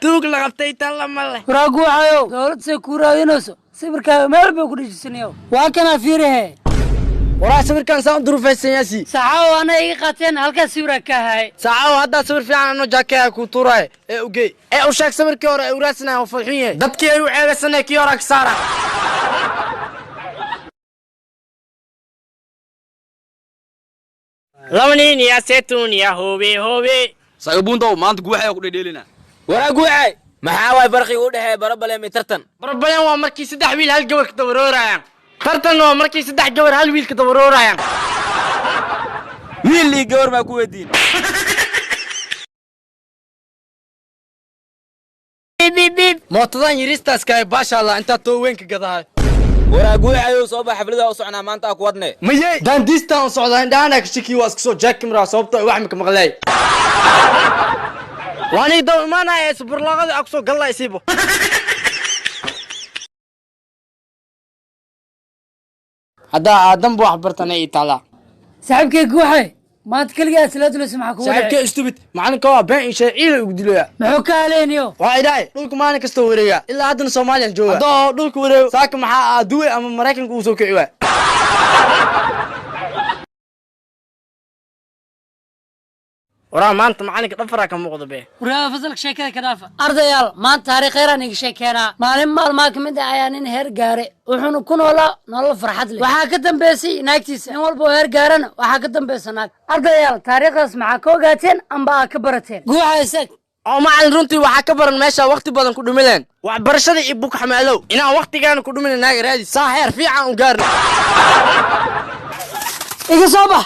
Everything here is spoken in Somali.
Tuug la qabtay tan lama leh. Waraa Guuxayow, dowlad say kuu raadinayso, sawirkaaga meel bay ku dhejisanayow. Waa kanaa, fiirihe. Waraa, sawirkan saan u durufaysan yaasi. Saxaawo, ana iga qaateen halkaas sawiraa ka ahay. Saacaw, haddaa sawir fiican anoo jaakeeha kuu tuuraayo ee ugey ee u sheeg. Sawirkii hore ee uraadsanaya oo falxun yahay, dadkii ay u ceebaysanaya kii horaa ka saara. Laba nin ya seetun ya hobe hobe. Sagabuuntow, maanta Guuxay ku dhedheelina. Waraa Guuxay, maxaa waay farqiga u dhexeeya barabaleem iyo tartan? Barbaleen waa markii saddex wiil hal gabar ka dabaroorayaan, tartanna waa markii saddex gabar hal wiil ka dabaroorayaan. Wiil iyo gabar maa ku weydiin? Mootadan yiriistaaskaay baasha Allah intaa too weyn ka gadahay. Waraa Guuxayow, soo bax, xaflada u soconaa maanta, aa ku wadne. Maye, daandiistaan u socdaa, indhahanaa ka shiki, waa iska soo jaakimraa sababto wax maka maqlaay. Waanii daw imaanaya ee suburlaaqada aa kusoo gallaa isiibo. Haddaa aadanbu wax bartana ii taalaa. Saaxiibkay Guuxay, maanta keligaa salaaduleysa, maxaa kugu dhacay? Saaxiibkee stupid, macalinka waa been ishay, ciila ugu dilaya. Muxuu ka haleynayo? Waxaa idhahay dhulka maalin kastoo wareegaa, ilaa haddana Soomaaliyan jooga. Haddoo dhulka wareego saaka, maxaa aaduwe ama Maraykanka uu soo kici waay? Waraa, maanta macalinka dhafaraa ka muuqda be. Waryaaba, fasalka sheekada ka dhaafa. Ardayaal, maanta taariikh kheyraan iga sheekeenaa. Maalin maalmaa ka mid ah ayaa nin heer gaare, wuxuuna ku noolaa nolol farxad leh. Waxaa ka dambeysay naagtiisa. Nin walba oo heer gaarana waxaa ka dambeysa naag. Ardayaal, taariikhdaas maxaa ka ogaateen amba aa ka barateen? Guuxa, isag. Oo macalin, runtii waxaa ka baran meesha waqti badan ku dhumileen waxbarashada iyo buk xamaalow, inaan waqtigaana ku dhumina naaga raadi saa heer fiican u gaarno. Iga soo bax.